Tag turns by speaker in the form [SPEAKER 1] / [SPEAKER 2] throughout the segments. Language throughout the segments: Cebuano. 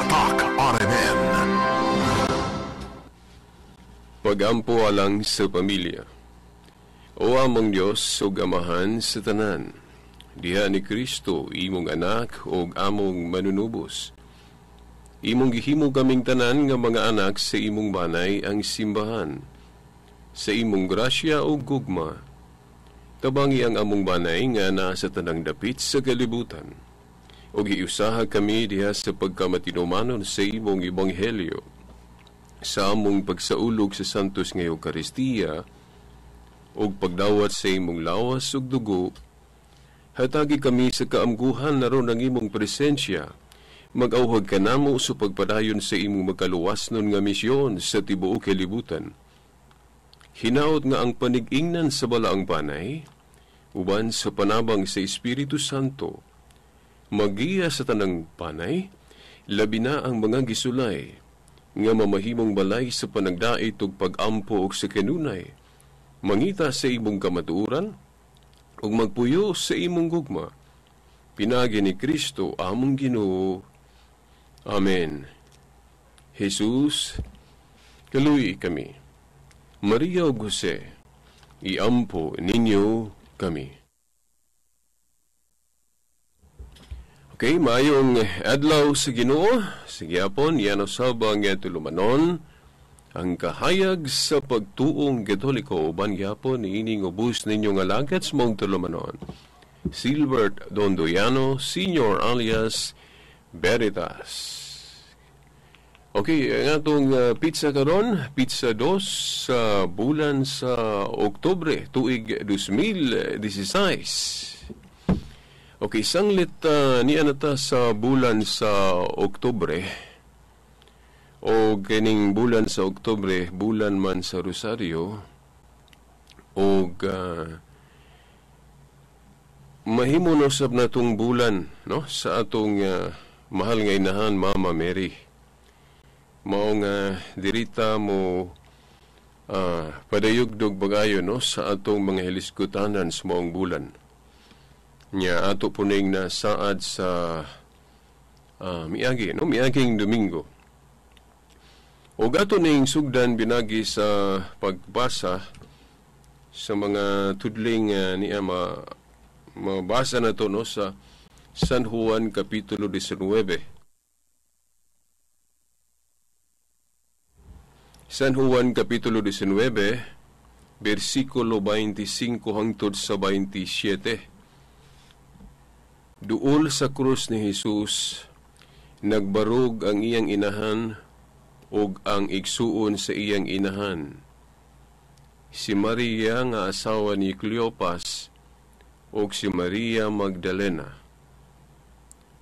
[SPEAKER 1] Tatak RMN.
[SPEAKER 2] Pagampo alang sa pamilya. O among Dios ug Amahan sa tanan, diha ni Kristo imong anak ug among manunubos. Imong gihimo kaming tanan nga mga anak sa imong banay ang simbahan. Sa imong grasya ug gugma, tabangi ang among banay nga naa sa tanang dapit sa kalibutan. Ug giusaha kami diha sa pagkamatinumanon sa imong ebanghelyo. Sa among pagsaulog sa Santos nga Eukaristiya ug pagdawat sa imong lawas ug dugo, hatagi kami sa kaamguhan aron ang imong presensya. Mag-awhag kanamo sa pagpadayon sa imong makaluwasnon nga misyon sa tibuok kalibutan. Hinaot nga ang panig-ingnan sa balaang panay, uban sa panabang sa Espiritu Santo, magiya sa tanang panay, labi na ang mga gisulay, nga mamahimong balay sa panagdait ug pag-ampo og sa kanunay, mangita sa imong kamatuoran ug magpuyo sa imong gugma. Pinaagi ni Kristo among Ginoo. Amen. Jesus, kaluoyi kami. Maria ug Jose, iampo ninyo kami. Okay, maayong adlaw sa Ginoo. Sige apon, yan usab ang tulumanon ang kahayag sa pagtuong Katoliko uban gyapon niining ubos ninyong alagad sa maong tulumanon. Silbert Dondoyano, Senior alias Veritas. Okay, ang atong pizza karon, pizza 2 sa bulan sa Oktubre, tuig 2016. Okay, sanglit niya na ta sa bulan sa Oktubre. O kining bulan sa Oktubre, bulan man sa Rosario. O mahimo no sab natong bulan, no, sa atong mahal nga inahan, Mama Mary. Mao nga dirita mo padayugdog bagayo, no, sa atong mga hilisgutanan sa maong bulan. Nya ato puning na saad sa miagi, no, miaging Domingo. Og ato ning sugdan binagi sa pagbasa sa mga tudling niya mabasa na to, no, sa San Juan Kapitulo 19. San Juan Kapitulo 19, versikulo 25 hangtod sa 27. Duol sa krus ni Jesus, nagbarog ang iyang inahan ug ang igsuon sa iyang inahan. Si Maria nga asawa ni Cleopas ug si Maria Magdalena.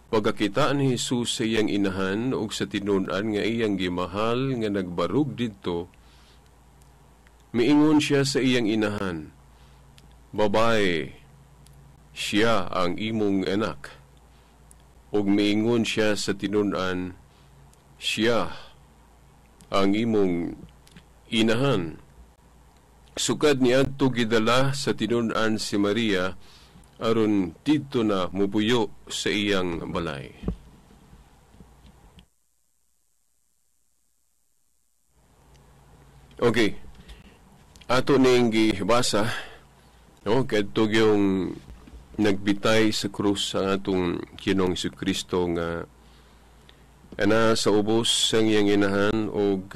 [SPEAKER 2] Pagkakita ni Jesus sa iyang inahan ug sa tinun-an nga iyang gimahal nga nagbarog didto, miingon siya sa iyang inahan, "Babae, siya ang imong anak." Ug miingon siya sa tinun-an, "Siya ang imong inahan." Sukad niadto gidala sa tinun-an si Maria aron didto na mupuyo sa iyang balay. Okay. Ato ning gibasa, no, kadto yung nagbitay sa krus sa atong Ginoong Jesucristo nga ana sa ubos sang iyang inahan og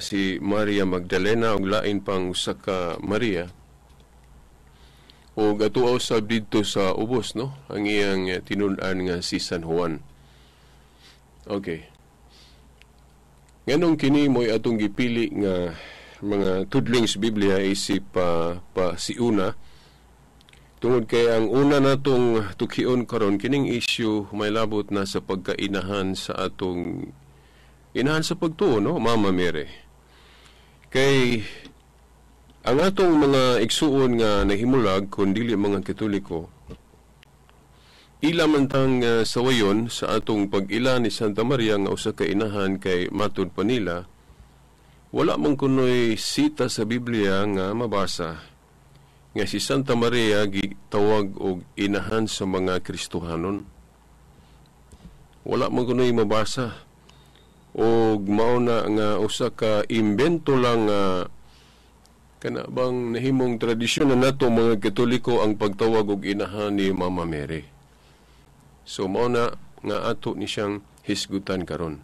[SPEAKER 2] si Maria Magdalena og lain pang usa ka Maria. Og atuaw sab didto sa ubos, no, ang iyang tinun-an nga si San Juan. Okay. Nganong kini mo'y atong gipili nga mga tudling sa Biblia isip pa si una, tungod kay ang una natong tukhion karon kining issue may labot na sa pagkainahan sa atong inahan sa pagtuo, no, Mama Mary. Kay ang atong mga igsuon nga nahimulag kun dili mga Katoliko, ila man tang sawayon sa atong pag-ila ni Santa Maria nga usa ka inahan kay matud pa nila, wala man kunoy sita sa Biblia nga mabasa nga si Santa Maria gitawag og inahan sa mga Kristohanon. Wala man kuno'y mabasa. Og mao na nga usa ka imbento lang nga kana bang nahimong tradisyon na nato mga Katoliko ang pagtawag og inahan ni Mama Mary. So mao na nga ato ni siyang hisgutan karon.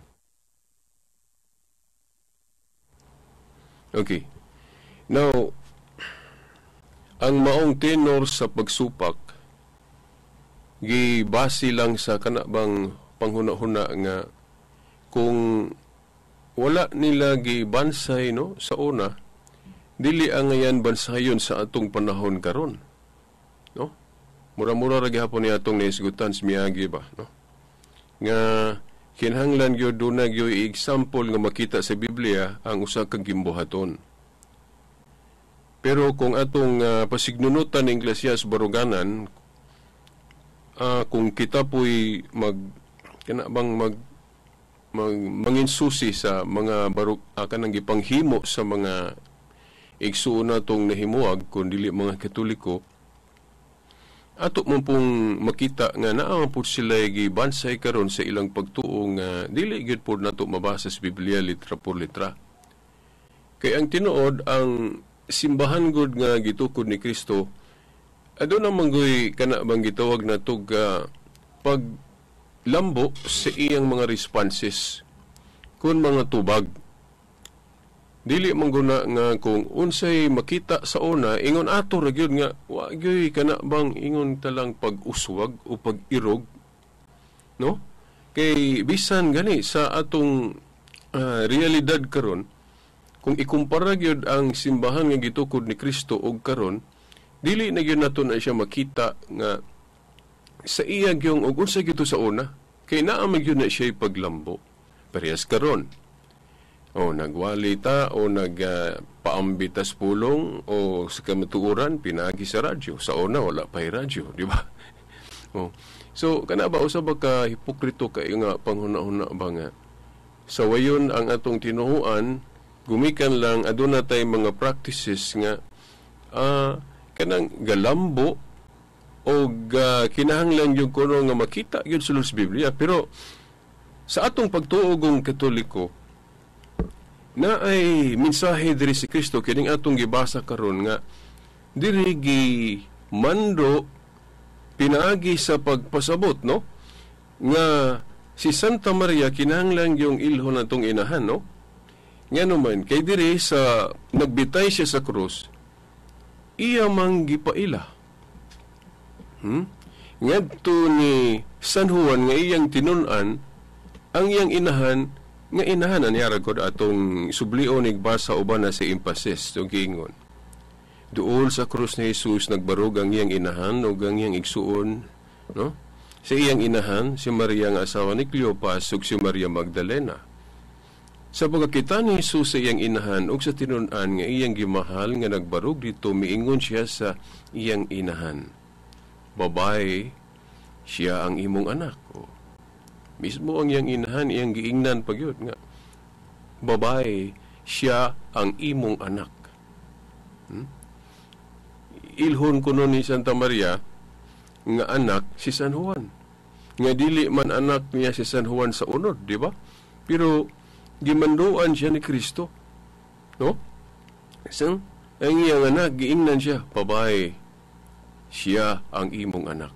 [SPEAKER 2] Okay. Now, ang maong tenor sa pagsupak gibase lang sa kana bang panghuna-huna nga kung wala nila gibansay, no, sa una, dili ang ngayan bansayon sa atong panahon karon, no? Mura-mura ra gihapon ni atong nahisgutan sa miagi ba, no? Nga kinahanglan gyud duna gyud example nga makita sa Biblia ang usa ka gimbuhaton. Pero kung atong pasignunutan ng Iglesia sa Baruganan, kung kita po'y mag kana bang mag manginsusi sa mga barug kanang gipanghimo sa mga igsuon natong nahimuag kung dili mga Katoliko, ato man pong makita nga naa man pud sila gibansay karon sa ilang pagtuo nga dili gyud pud nato mabasa sa Biblia litra por litra. Kay ang tinuod, ang simbahan gud nga gitukod ni Kristo, aduna man goy kana bang gitawag natog pag lambo sa iyang mga responses kun mga tubag. Dili man guna nga kung unsay makita sa una ingon ato ra gyud nga wa gyud kana bang ingon talang pag-uswag o pag-irog, no? Kay bisan gani sa atong realidad karon, kung ikumpara gyud ang simbahan nga gitukod ni Kristo og karon, dili na gyud nato na siya makita nga sa iya gyung og unsa gyud sa una, kay naa man gyud na siya paglambo. Parehas karon, o nagwali ta o nagpaambitas pulong o sa kamatuoran pinaagi sa radyo. Sa una wala pa'y radyo, di ba? O, so kana ba usa ba ka hipokrito kay nga panghuna-huna ba nga sa wayon ang atong tinuhuan, gumikan lang aduna tay mga practices nga kanang galambo o kinahanglan yung kuno nga makita gyud sulod sa Biblia. Pero sa atong pagtuo Katoliko na ay mensahe diri si Kristo kining atong gibasa karon nga diri gi mando pinaagi sa pagpasabot, no, nga si Santa Maria kinahanglan yung ilhon atong inahan, no? Ngano man kay diri sa nagbitay siya sa krus, iya mang gipaila. Ngadto ni San Juan nga iyang tinun-an ang iyang inahan nga inahan niya ragod atong sublion igbasa uban na si emphasis ug giingon. Duol sa krus ni Jesus nagbarog ang iyang inahan ug ang iyang igsuon, no? Sa iyang inahan si Maria nga asawa ni Cleopas ug si Maria Magdalena. Sa pagkakita ni Jesus sa iyang inahan ug sa tinun-an nga iyang gimahal nga nagbarog dito, miingon siya sa iyang inahan, "Babae, siya ang imong anak." O, mismo ang iyang inahan, iyang giingnan pagyud nga, "Babae, siya ang imong anak." Ilhon kuno ni Santa Maria nga anak si San Juan. Nga dili man anak niya si San Juan sa unod, di ba? Pero gimanduan siya ni Kristo, no? Sang ang iyang anak giingnan siya, "Babae, siya ang imong anak."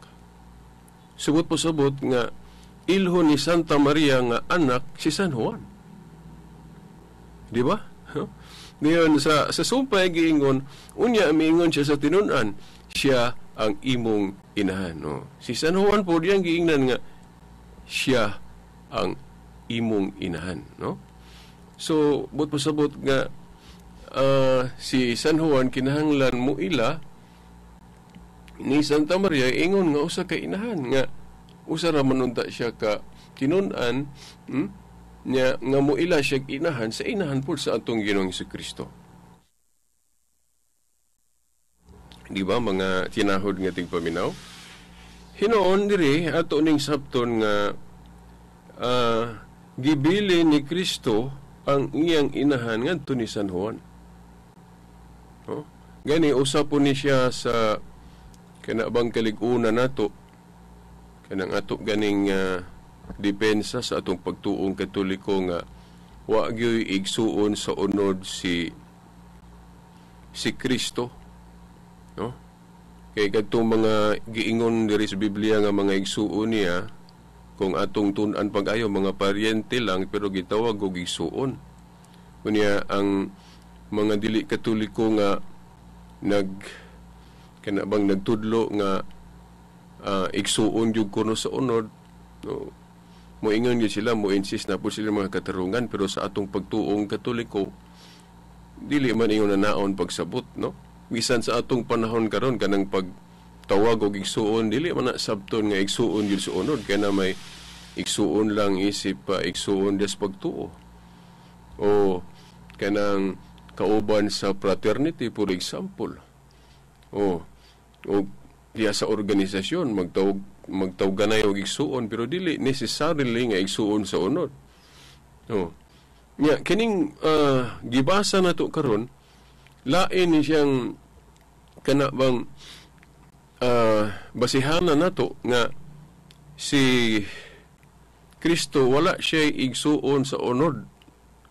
[SPEAKER 2] Subot po sabot nga ilhon ni Santa Maria nga anak si San Juan. Di ba? Huh? Ngayon, sa sumpay giingon, unya miingon siya sa tinun-an, siya ang imong inahan. No? Si San Juan po diyang giingnan nga siya ang imong inahan. No? So, but pasabot nga si San Juan kinahanglan mo ila ni Santa Maria ingon nga usa ka inahan nga usa ra man unta siya ka tinun-an, nya nga moila siya inahan sa inahan pud sa atong Ginoong Jesucristo. Di ba mga tinahod nga tigpaminaw? Hinuon diri ato ning sabton nga gibili ni Kristo ang iyang inahan ngadto ni San Juan. No? Gani usa po ni siya sa kana bang kalig-una nato kanang ato ganing depensa sa atong pagtuong Katoliko nga wa gyoy igsuon sa unod si Kristo, no? Kay kadtong mga giingon diri sa Biblia nga mga igsuon niya, kung atong tun-an pag-ayo, mga paryente lang, pero gitawag og igsuon. Unya ang mga dili Katoliko nga nag kana bang nagtudlo nga igsuon gyud kuno sa unod, no, moingon gyud sila, mo insist na po sila mga katarungan, pero sa atong pagtuong Katoliko dili man ingon na naon pagsabot, no? Bisan sa atong panahon karon, kanang pagtawag og igsuon, dili man na sabton nga igsuon gyud sa unod, kay na may igsuon lang isip igsuon des pagtuo o kanang kauban sa fraternity, for example, o diya sa organisasyon magtawag ganay og igsuon, pero dili necessarily nga igsuon sa unod. Oh. Nya kining gibasa nato karon, lain ni siyang kana bang basihanan nato nga si Kristo wala siya igsuon sa unod,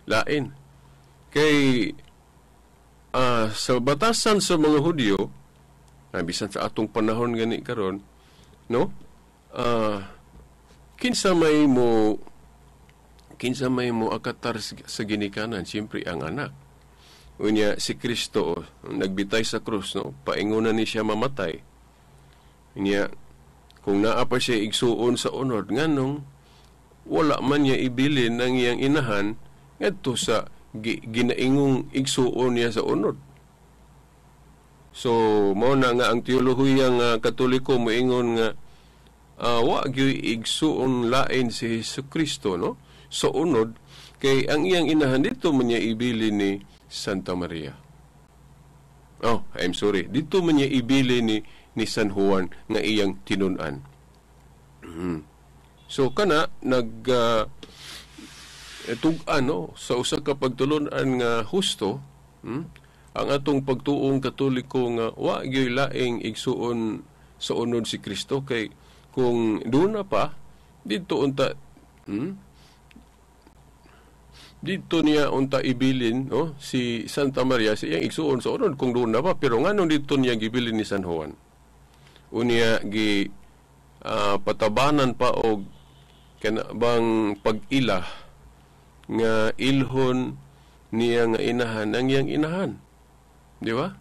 [SPEAKER 2] lain kay sa batasan sa mga Hudyo, bisan sa atong panahon gani karon, no, kinsa may mo akatar sa ginikanan? Siyempre ang anak. Unya si Kristo nagbitay sa krus, no, paingonan ni siya mamatay. Unya kung naa pa siya igsuon sa unod, nganong wala man niya ibilin ang iyang inahan ngadto sa ginaingong igsuon niya sa unod? So mao na nga ang teolohiya nga Katoliko moingon nga wa gyud igsuon lain si Jesucristo, no, sa unod, kay ang iyang inahan dito man niya ibilin ni Santa Maria. Oh, I'm sorry. Dito man niya ibilin ni San Juan nga iyang tinun-an. So kana nag tug-an, no, sa usa ka pagtulun-an nga husto, ang atong pagtuong Katoliko nga wa gyud laing igsuon sa unod si Kristo, kay kung duna pa didto unta, didto niya unta ibilin, no, si Santa Maria sa iyang igsuon sa unod kung duna pa, pero nganong didto niya gibilin ni San Juan? Unya gi patabanan pa og kana bang pag-ila nga ilhon niya nga inahan ang iyang inahan, di ba?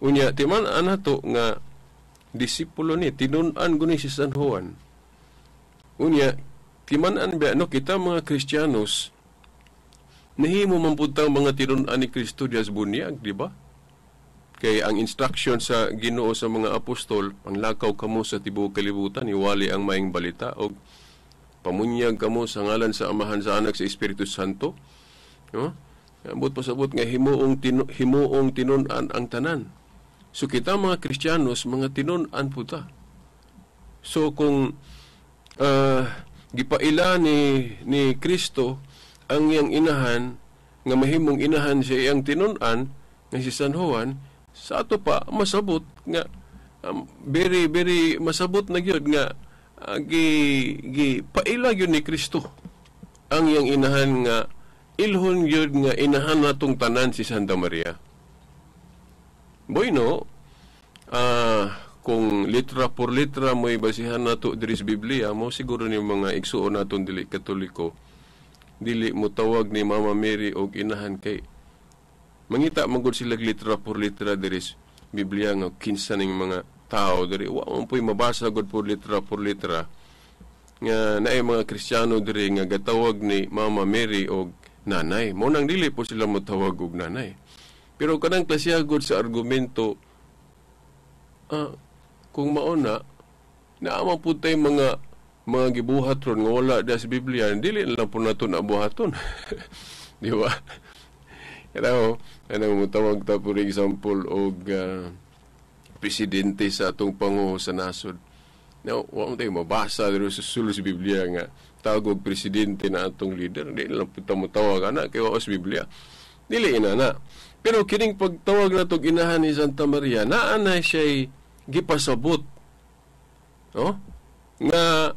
[SPEAKER 2] Unya timan-an nato nga disipulo ni, tinun-an guni si San Juan. Unya timan-an ba, no, kita mga Kristiyanos nahimo man pud tang mga tinun-an ni Kristo diya sa bunyag, di ba? Kay ang instruction sa Ginoo sa mga apostol, "Panglakaw kamo sa tibuok kalibutan, iwali ang maayong balita og pamunyag kamo sa ngalan sa Amahan, sa Anak, sa Espiritu Santo," no? Ambot pasabot nga himuong tinun-an ang tanan. So kita mga Kristiyanos, mga tinun-an po ta. So kung gipaila ni Kristo ang iyang inahan nga mahimong inahan sa iyang tinun-an nga si San Juan, sa ato pa masabot nga very very masabot na gyud nga gi gi paila gyud ni Kristo ang iyang inahan nga ilhon gyud nga inahan natong tanan si Santa Maria. Bueno, kung litra por litra mo'y basihan nato diri sa Biblia, mo siguro ni mga igsuon naton dili Katoliko dili mo tawag ni Mama Mary og inahan, kay mangita man gud sila litra por litra diri sa Biblia nga kinsa ning mga tao diri. Wa man po'y mabasa gud por litra por litra nga naay mga Kristiyano diri nga gatawag ni Mama Mary og nanay. Mo nang dili po sila motawag og nanay. Pero kanang klasiya gud sa argumento, kung mauna naa man pud tay mga gibuhat ron nga wala da sa Biblia, dili na lang po nato na buhaton, di ba? Pero anong motawag ta, for example, og presidente sa atong pangulo sa nasod. Now, wa mo tayo mabasa diri sa sulod sa Biblia nga tawag og presidente na atong leader. Di lang po ta motawag ana kay wa sa Biblia. Dili ina na. Pero kining pagtawag na tog inahan ni Santa Maria, naa na siya'y gipasabot. No? Nga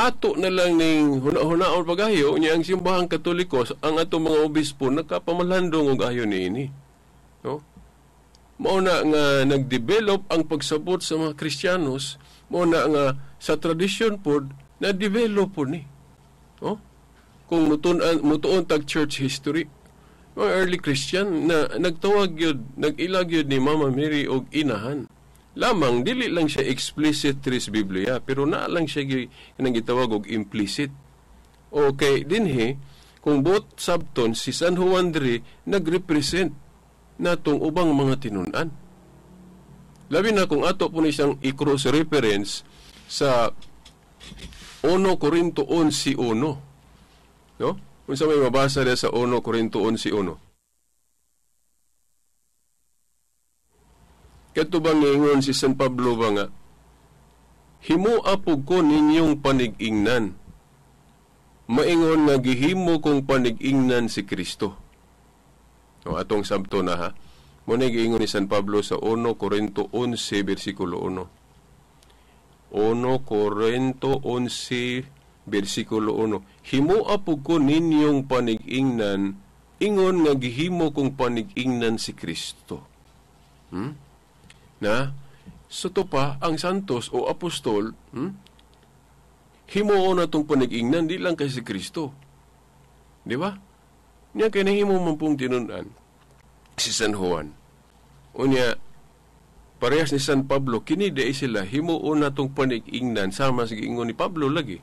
[SPEAKER 2] Ato na lang ning huna-hunaon pagayo niya ang Simbahang Katoliko, ang atong mga obispo nakapamalandong og ayo niini, no? Mao na nga nagdevelop ang pagsabot sa mga Kristiyanos, mao na nga sa tradisyon pod na-develop pod ni, no? Kung mutuon tag church history, mga early Christian na nagtawag yun, nag-ilag yun ni Mama Mary og inahan. Lamang dili lang siya explicit sa Biblia, pero naa lang siya kanang gitawag og implicit. Okay, dinhi kung buot sabton, si San Juan diri nagrepresent natong ubang mga tinun-an. Labi na kung ato po ni siyang i-cross reference sa 1 Corinto 11:1. No? Unsa may mabasa diha sa 1 Corinto 11:1? Kadto bang niingon si San Pablo ba nga, "Himoa pug ko ninyong panig-ingnan, maingon nga gihimo kong panig-ingnan si Kristo." O, atong sabto na ha. Mo na giingon ni San Pablo sa 1 Corinto 11 versikulo 1. 1 Corinto 11 versikulo 1. "Himoa pug ko ninyong panig-ingnan, ingon nga gihimo kong panig-ingnan si Kristo." Na so to pa ang santos o apostol, himuon na tong panig-ingnan di lang kay si Kristo. Di ba? Nya kay nahimo man pong tinun-an si San Juan. Unya parehas ni San Pablo, kini di sila himuon na tong panig-ingnan sama sa giingon ni Pablo lagi.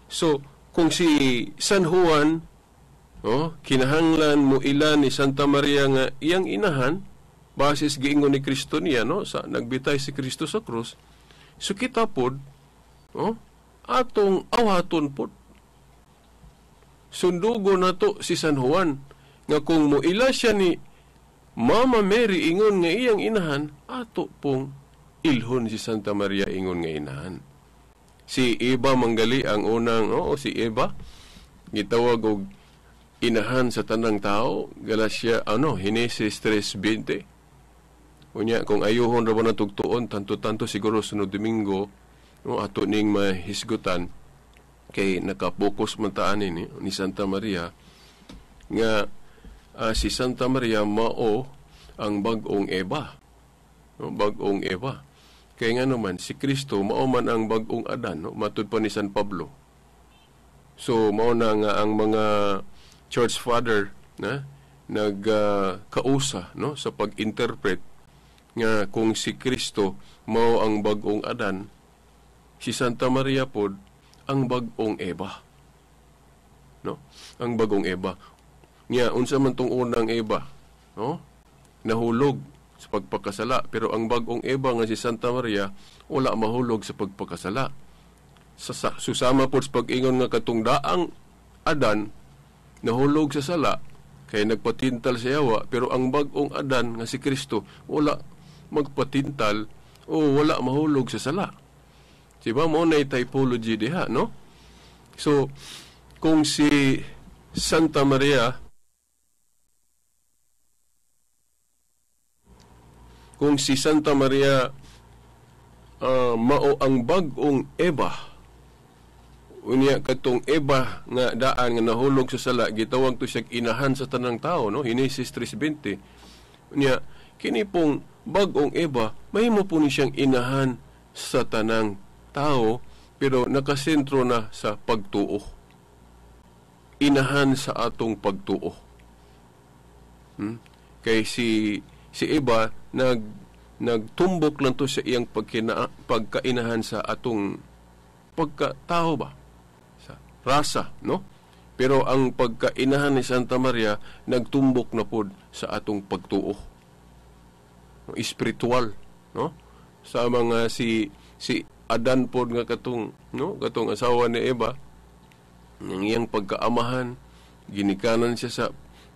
[SPEAKER 2] So kung si San Juan, oh, kinahanglan mo ila ni Santa Maria nga iyang inahan, basis giingon ni Kristo niya, no, sa nagbitay si Kristo sa krus, so kita pod, oh, atong awaton pod. Sundugo nato si San Juan nga kung moila siya ni Mama Mary ingon nga iyang inahan, ato pong ilhon si Santa Maria ingon nga inahan. Si Eva manggali ang unang, oh, si Eva gitawag og inahan sa tanang tao, Galacia ano, Henesis 3:20. Unya kung ayuhon ra ba na tugtuon tanto-tanto siguro sunod Domingo, no, ato ning mahisgutan kay nakapokus man ta ani ni Santa Maria nga si Santa Maria mao ang bag-ong Eva. No, bag-ong Eva. Kay nga naman si Kristo mao man ang bag-ong Adan, no, matud pa ni San Pablo. So mao na nga ang mga church father na nagkausa, no, sa pag-interpret nga kung si Kristo mao ang bag-ong Adan, si Santa Maria pod ang bag-ong Eva. No? Ang bagong Eva. Nya unsa man tong unang Eva, no? Nahulog sa pagpakasala, pero ang bag-ong Eva nga si Santa Maria wala mahulog sa pagpakasala. Sa susama pod sa pag-ingon nga katong daang Adan nahulog sa sala kay nagpatintal sa yawa, pero ang bag-ong Adan nga si Kristo wala magpatintal o wala mahulog sa sala. Diba? Mo na typology diha, no? So, kung si Santa Maria, mao ang bag-ong Eva, unya katong Eva nga daan nga nahulog sa sala, gitawag to siya inahan sa tanang tao, no? Henesis 3:20. Unya kini pong bag-ong Eva, mahimo po ni siyang inahan sa tanang tao, pero nakasentro na sa pagtuo. Inahan sa atong pagtuo. Kay si Eva nagtumbok lang to sa iyang pagkainahan sa atong pagkatao ba? Sa rasa, no? Pero ang pagkainahan ni Santa Maria nagtumbok na pod sa atong pagtuo. Espiritual, no? Sa mga si Adan pod nga katong, no, katong asawa ni Eva, ang iyang pagkaamahan ginikanan siya sa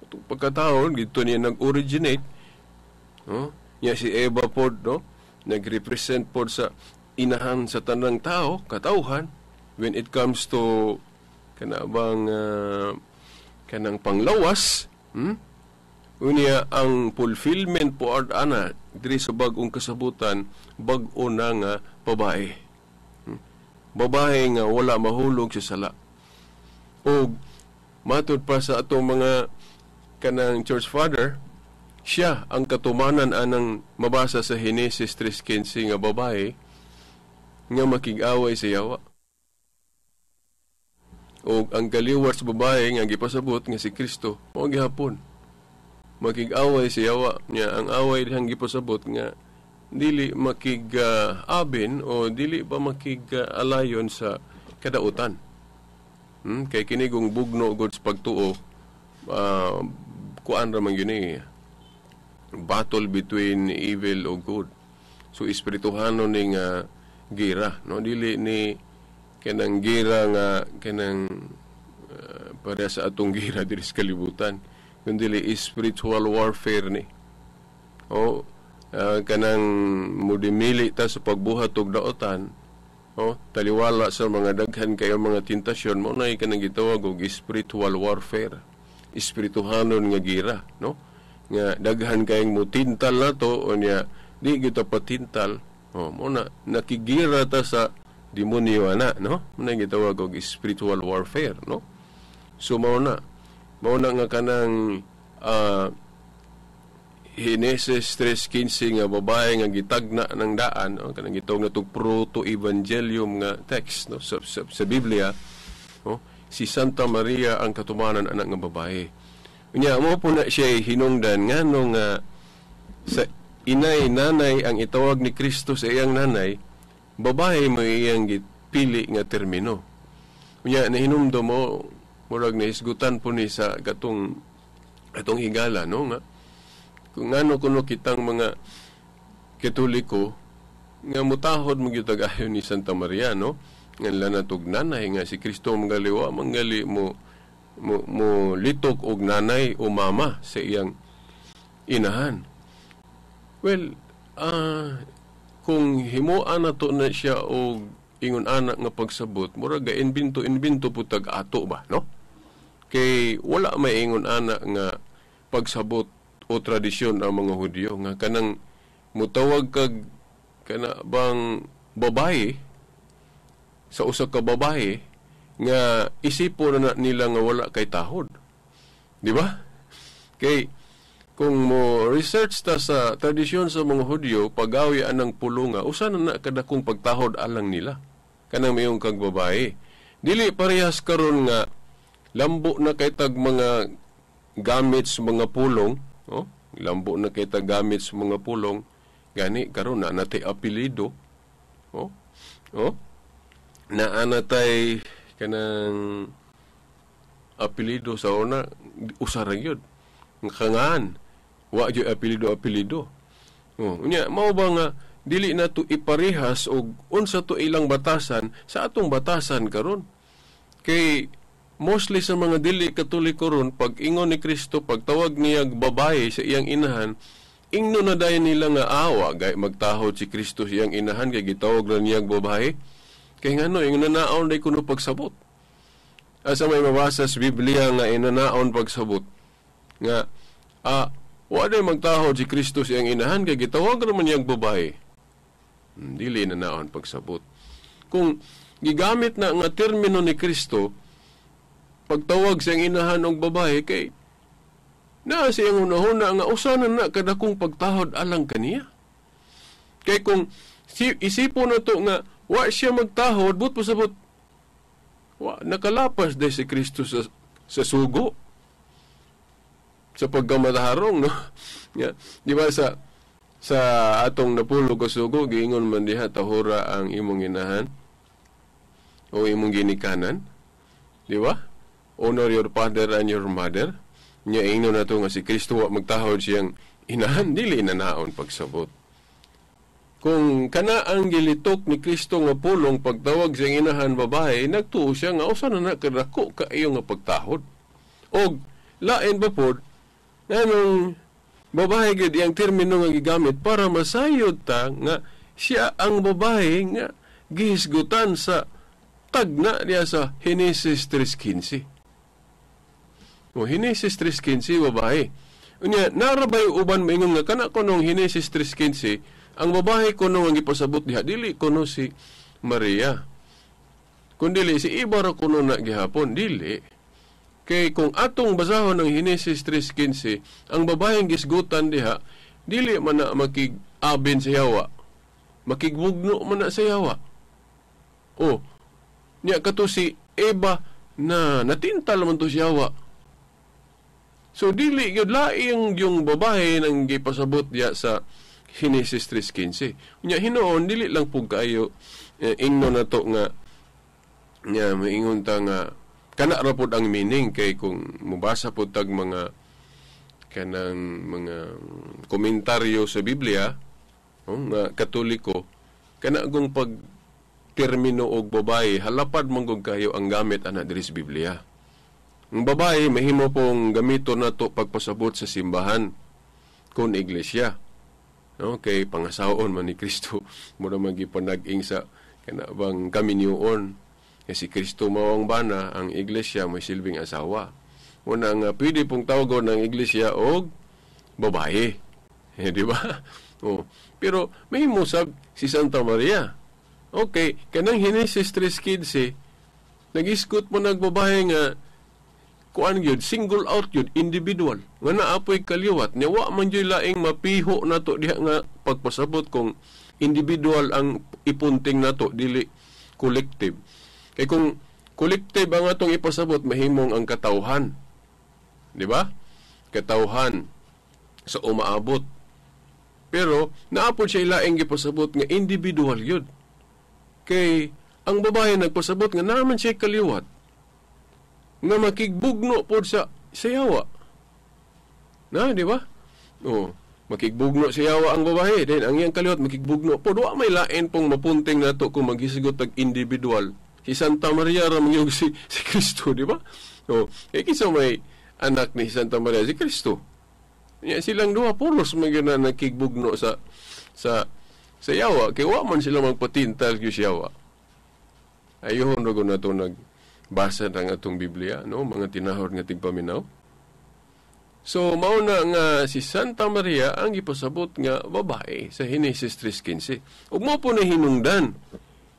[SPEAKER 2] pagkatao dito niya nag-originate, no? Nya si Eva pod, no, nagrepresent pod sa inahan sa tanang tao, katauhan, when it comes to kana bang kanang panglawas, Unya ang fulfillment po ana diri sa bag-ong kasabutan, bag-o na nga babae. Babae nga wala mahulog sa sala. O matud pa sa atong mga kanang church father, siya ang katumanan anang mabasa sa Henesis 3:15 nga babae nga makig-away sa yawa. O ang kaliwat sa babae nga gipasabot nga si Kristo, mao gihapon makig-away sa yawa niya. Ang away dihang gipasabot nga dili makig-abin o dili ba makig-alayon sa kadautan. Kay kini kung bugno gud sa pagtuo, kuan ra man gyud ni, battle between evil o good. So espirituhanon ni nga gira, no? Dili ni kanang gira nga kanang para sa atong gira diri sa kalibutan, kundi spiritual warfare ni. O kanang mudimili ta sa pagbuhat og daotan, oh, taliwala sa mga daghan kayo mga tentasyon, mo na kanang gitawag og spiritual warfare, espirituhanon nga gira, no? Nga daghan kayong mutintal na to o niya di kita patintal. Oh, mo na nakigira ta sa demonyo ana, no? Mo na gitawag og spiritual warfare, no? So mao na nga kanang Henesis 3:15 nga babae nga gitagna ng daan, no? Kanang gitawag na proto-evangelium nga text, no? Sa Biblia, no? Si Santa Maria ang katumanan anak nga babae. Unya mo po na siya hinungdan ngano nga sa inay nanay ang itawag ni Kristo sa iyang nanay, babae mo iyang gipili nga termino. Unya nahinumdom mo, murag nahisgutan po ni sa katong atong higala, no? Nga kung ngano kuno kitang mga Katoliko nga mutahod mo gyud ayo ni Santa Maria, no? Nga lanatog nanay, nga si Kristo mangaliwa manggali mo litok og nanay o mama sa iyang inahan. Well, kung himuan na to na siya og ingon anak nga pagsabot, murag ga invento pud tag ato ba, no? Kay wala may ingon anak nga pagsabot o tradisyon ang mga Hudyo nga kanang mutawag kag kana bang babae sa usa ka babae nga isipo na nila nga wala kay tahod. Di ba? Kay kung mo research ta sa tradisyon sa mga Hudyo, pagawi anang pulo nga usa na na kadakong pagtahod alang nila kanang mayong kag babae. Dili parehas karon nga lambo na kay tag mga gamit sa mga pulong, oh, lambo na kay tag gamit sa mga pulong, gani karon na natay apelyido, oh, oh, naa natay kanang apelyido. Sa una usa ra gyud nga kangan, wa gyud apelyido apelyido. Oh, unya mao ba nga dili na to iparehas og unsa to ilang batasan sa atong batasan karon? Kay mostly sa mga dili Katoliko ron, pag ingon ni Kristo, pagtawag niya babae sa iyang inahan, ingno na dayon nila nga awa gay magtahod si Kristo sa iyang inahan kay gitawag ra niya babae. Kay ngano ingon naon day kuno pagsabot? Asa may mabasa sa Biblia nga inanaon pagsabot nga wa day magtahod si Kristo sa iyang inahan kay gitawag ra man niyang babae? Dili na naon pagsabot. Kung gigamit na nga termino ni Kristo pagtawag sa iyang inahan og babae, kay naa sa iyang hunahuna nga usa na na kadakong pagtahod alang kaniya. Kay kung isipo na to nga wa siya magtahod, but pasabot wa nakalapas day si Kristo sa sugo sa pagkamataharong, no? Yeah. Di ba sa atong napulo ka sugo, giingon man diha, tahura ang imong inahan o imong ginikanan, di ba? Honor your father and your mother. Nya ingnon na to nga si Kristo wa magtahod siyang inahan, dili na naon pagsabot. Kung kana ang gilitok ni Kristo nga pulong pagtawag siyang inahan babae, nagtuo siya nga usa na na kadako kaayo nga pagtahod. Og lain ba pod nganong babae gid iyang termino nga gigamit para masayod ta nga siya ang babae nga gihisgutan sa tagna niya sa Henesis 3:15. O Henesis 3:15 babae. Unya narabay uban maingon nga kana kunong Henesis 3:15 ang babae kuno ang gipasabot diha dili kuno si Maria. Kung dili si Eva ra kuno na gihapon, dili. Kay kung atong basahon ang Henesis 3:15, ang babaeng gisgutan diha, dili man na makig-abin sa yawa. Makigbugno man na sa yawa. Oh, niya kato si Eva na natintal man to si yawa. So dili gyud laing yung babae nang gipasabot diya sa Henesis 3:15. Nya hinuon dili lang pug kaayo ingno nato nga nya moingon ta nga kana ra pod ang meaning, kay kung mobasa pod tag mga kanang mga komentaryo sa Biblia, oh, nga Katoliko, kana gong pag termino og babae halapad man gud kayo ang gamit ana diri sa Biblia. Ang babae mahimo pong gamito nato pagpasabot sa simbahan kon iglesia. No, kay pangasaon man ni Kristo mo na magipanag-ing sa kana bang kaminyoon. Kay si Kristo mao ang bana, ang iglesia may silbing asawa. Una nga pwede pong tawagon ang iglesia og babae. Eh, di ba? Oh. Pero mahimo sab si Santa Maria. Okay, kanang Henesis 3:15 nagisgot mo nagbabae nga kuan gyud, single out gyud, individual nga naapoy kaliwat nya. Wa man gyud laing mapiho nato diha nga pagpasabot kung individual ang ipunting nato, dili collective. Kay kung collective ang atong ipasabot, mahimong ang katawhan, di ba? Katawhan sa umaabot. Pero naapod siya ilaing gipasabot nga individual gyud, kay ang babae nagpasabot nga naman siya kaliwat nga makigbugno pod sa yawa. Na, di ba? Oh, makigbugno sa yawa ang babae, then ang iyang kaliwat makigbugno pod. Wa may lain pong mapunting nato kung maghisgot tag individual. Si Santa Maria ra man si Kristo, di ba? Oh, eh kinsa may anak ni Santa Maria? Si Kristo. Nya silang duha puros man gyud na nakigbugno sa yawa, kay wa man sila magpatintal gyud sa yawa. Ayuhon ra gud nato nagbasa ng atong Biblia, no, mga tinahor nga tigpaminaw. So mao na nga si Santa Maria ang gipasabot nga babae sa Henesis 3:15. Ug mao po na hinungdan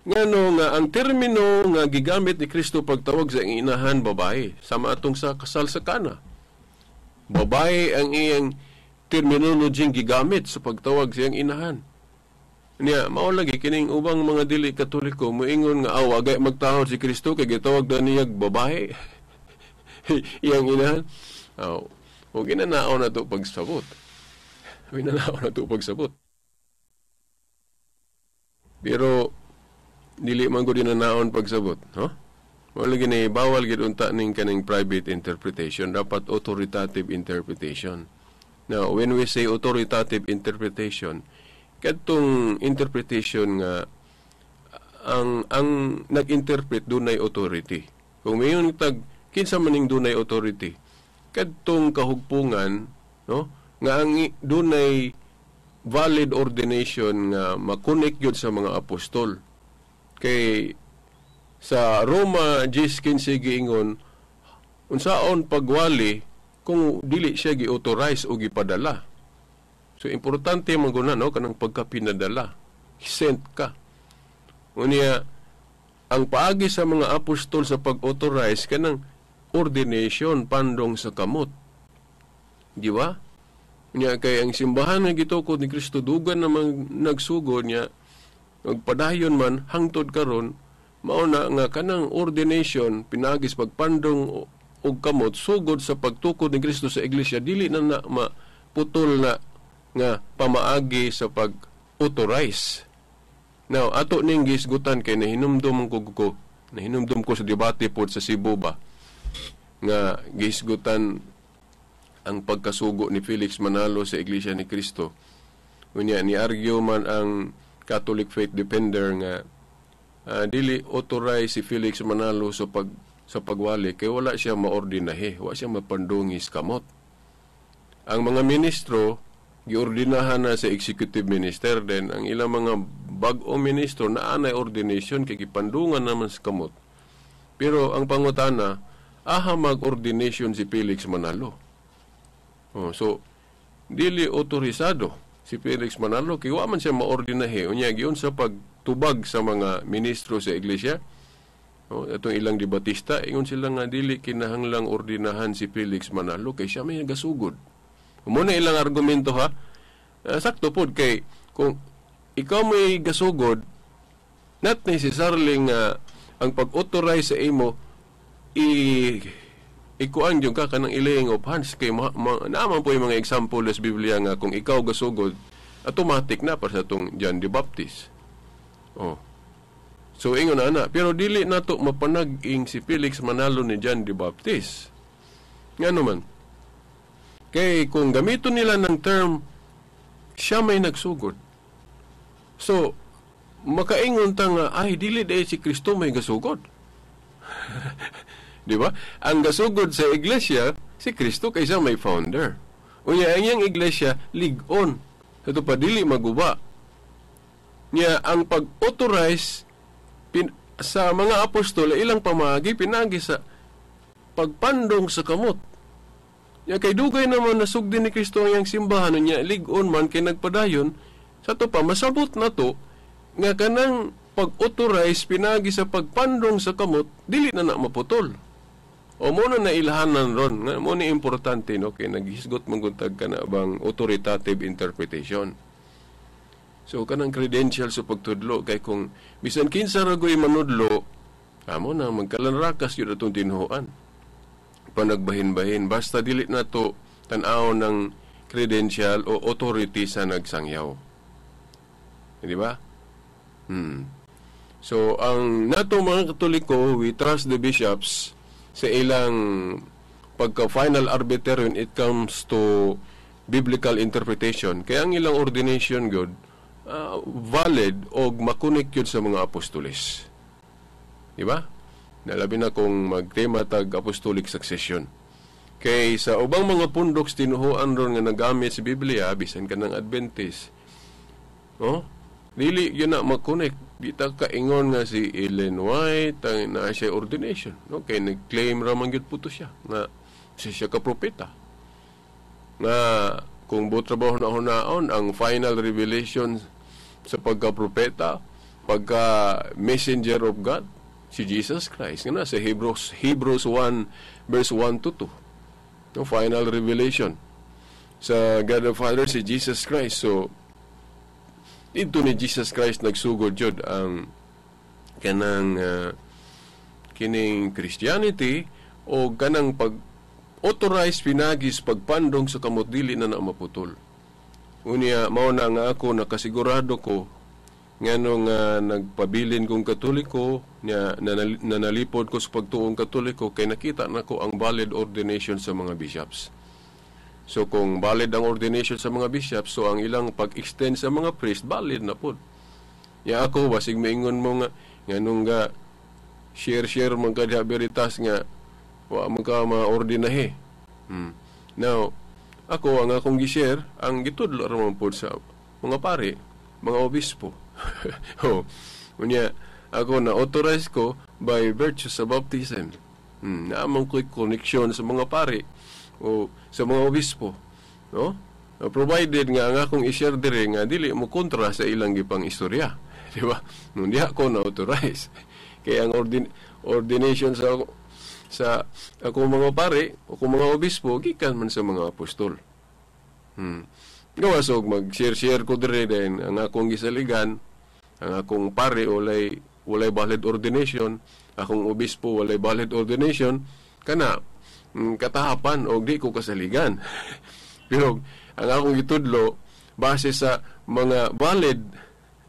[SPEAKER 2] ngano nga ang termino nga gigamit ni Kristo pagtawag sa iyang inahan babae, sama atong sa kasal sa Kana. Babae ang iyang terminology gigamit sa pagtawag sa iyang inahan. Niya, mao lagi kining ubang mga dili Katoliko moingon nga aw agay magtahod si Kristo kay gitawag na niyag babae iyang inahan. Aw, o ginanao na to pagsabot. Ginanao na to pagsabot. Pero dili man gud ginanaon pagsabot, no? Mao lagi ni bawal gid unta ning kaning private interpretation, dapat authoritative interpretation. Now, when we say authoritative interpretation, kadtong interpretation nga ang nag-interpret dunay authority. Kung mayon tag kinsa man ning dunay authority, kadtong kahugpungan, no, nga ang dunay valid ordination nga makonek gyud sa mga apostol. Kay sa Roma 10:15 giingon unsaon pagwali kung dili siya gi-authorize o gipadala. So importante man guna, no, kanang pagkapinadala, sent ka. Unya ang paagi sa mga apostol sa pag-authorize kanang ordination, pandong sa kamot. Di ba? Unya kay ang simbahan nga gitukod ni Kristo dugan namang nagsugod niya, magpadayon man hangtod karon, mao na nga kanang ordination pinagi sa pagpandong og kamot sugod sa pagtukod ni Kristo sa iglesia, dili na na maputol na nga pamaagi sa pag-authorize. Now, ato ning gisgutan kay nahinumdum ko nahinumdum ko sa debate pod sa Cebu ba nga gisgutan ang pagkasugo ni Felix Manalo sa Iglesia ni Cristo. Unya ni argue man ang Catholic Faith Defender nga dili authorize si Felix Manalo sa pagwali kay wala siya maordinahe, wala siya mapandungis kamot. Ang mga ministro giordinahan na sa executive minister, then ang ilang mga bag-o ministro naa nay ordination kay gipandungan naman sa kamot. Pero ang pangutana, aha mag-ordination si Felix Manalo? Oh, so dili otorisado si Felix Manalo kay wa man siya maordinahe. Unya giun sa pagtubag sa mga ministro sa iglesia, No, atong ilang debatista, ingon sila nga dili kinahanglang ordinahan si Felix Manalo kay siya may nagasugod. Mao na ilang argumento, ha. Sakto pod kay kung ikaw may gasugod, not necessarily nga ang pag-authorize sa imo i ikuan yung ka kanang i-laying of hands kay naaman po yung mga example sa Biblia nga kung ikaw gasugod, automatic na para sa atong John the Baptist. Oh. So ingon na ana, pero dili nato mapanag-ing si Felix Manalo ni John the Baptist. Ngano man? Kay kung gamiton nila ng term siya may nagsugod. So makaingon ta nga ay dili diay si Kristo may gasugod. Di ba? Ang gasugod sa iglesia si Kristo kay siya may founder. Unya ang iyang iglesia lig-on. Ito pa dili maguba. Nya ang pag-authorize sa mga apostol ilang pamagi pinagi sa pagpandong sa kamot. Nya kay dugay naman nasugdi ni Kristo ang iyang simbahan, nya lig-on man kay nagpadayon sa to pa masabot na to nga kanang pag-authorize pinagi sa pagpandong sa kamot dili na na maputol. O mo na nailhanan ron nga mo ni importante, no, kay naghisgot man gud tag kana bang authoritative interpretation. So kanang credential sa pagtudlo kay kung bisan kinsa ra goy manudlo, amo na magkalanrakas yun atong tinuoan. Panagbahin-bahin basta dili na to tan-aw ng credential o authority sa nagsangyaw. Di ba? So ang nato mga Katoliko, we trust the bishops sa ilang pagka final arbiter when it comes to biblical interpretation. Kaya ang ilang ordination good valid og makunik yun sa mga apostoles. Di ba? Nalabi na kung magtema tag apostolic succession. Kay sa ubang mga pundok tinuhuan ron nga nagamit sa Biblia, bisan ka ng Adventist, oh, dili yun na makunik. Di ta kaingon nga si Ellen White ang naa siya ordination. No? Kay nag-claim ra man gyud puto siya nga siya ka propeta. Nga kung buot trabaho na hunaon ang final revelation sa pagka-propeta, pagka messenger of God, si Jesus Christ. Nga na sa Hebrews 1 verse 1 to 2. No, final revelation sa God the Father si Jesus Christ. So dito ni Jesus Christ nagsugod jud ang kanang kining Christianity o kanang pag authorize pinagis pagpandong sa kamot dili na na maputol. Unya mao na nga ako nakasigurado ko ngano nga nagpabilin kong Katoliko nya nanalipod ko sa pagtuong Katoliko kay nakita nako ang valid ordination sa mga bishops. So kung valid ang ordination sa mga bishops, so ang ilang pag-extend sa mga priest valid na pod. Ya ako basig maingon mo nga nganong ga share-share man ka diha Veritas nga wa man ka maordinahe. Now, ako ang akong gi-share ang gitudlo ra man pod sa mga pare, mga obispo. Oh, unya ako na authorize ko by virtue sa baptism. Naamang ko'y connection sa mga pare o sa mga obispo, no? Provided nga ang akong i-share dire nga dili mo kontra sa ilang gipang istorya, di ba? Nung diha ko na authorize. Kaya ang ordination sa akong mga pare o akong mga obispo gikan man sa mga apostol. Gawas og mag-share-share ko dire din ang akong gisaligan, ang akong pare walay valid ordination, akong obispo walay valid ordination, kana katahapan og di ko kasaligan. Pero ang akong gitudlo base sa mga valid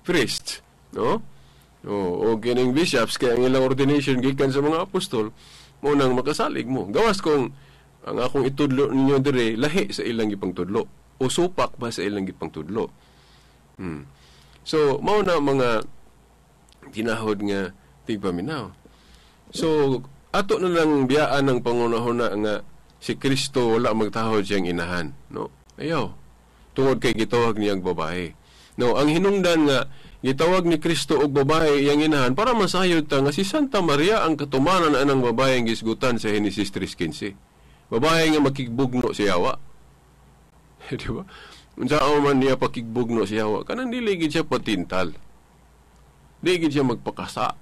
[SPEAKER 2] priests, no? O kining bishops kay ang ilang ordination gikan sa mga apostol, mo nang makasalig mo. Gawas kung ang akong itudlo ninyo dire lahi sa ilang gipangtudlo o supak ba sa ilang gipangtudlo. So mao na mga tinahod nga tigpaminaw. So ato na lang biyaan ng pangunahuna nga si Kristo wala magtahod siyang inahan, no? Ayaw. Tungod kay gitawag niyang babae. No, ang hinungdan nga gitawag ni Kristo og babae iyang inahan para masayod ta nga si Santa Maria ang katumanan anang babae ang gisgutan sa Henesis 3:15. Babae nga makigbugno si Yawa. Di ba? Unsa man niya pakigbugno si Yawa? Kanang dili gid siya patintal. Dili gid siya magpakasa.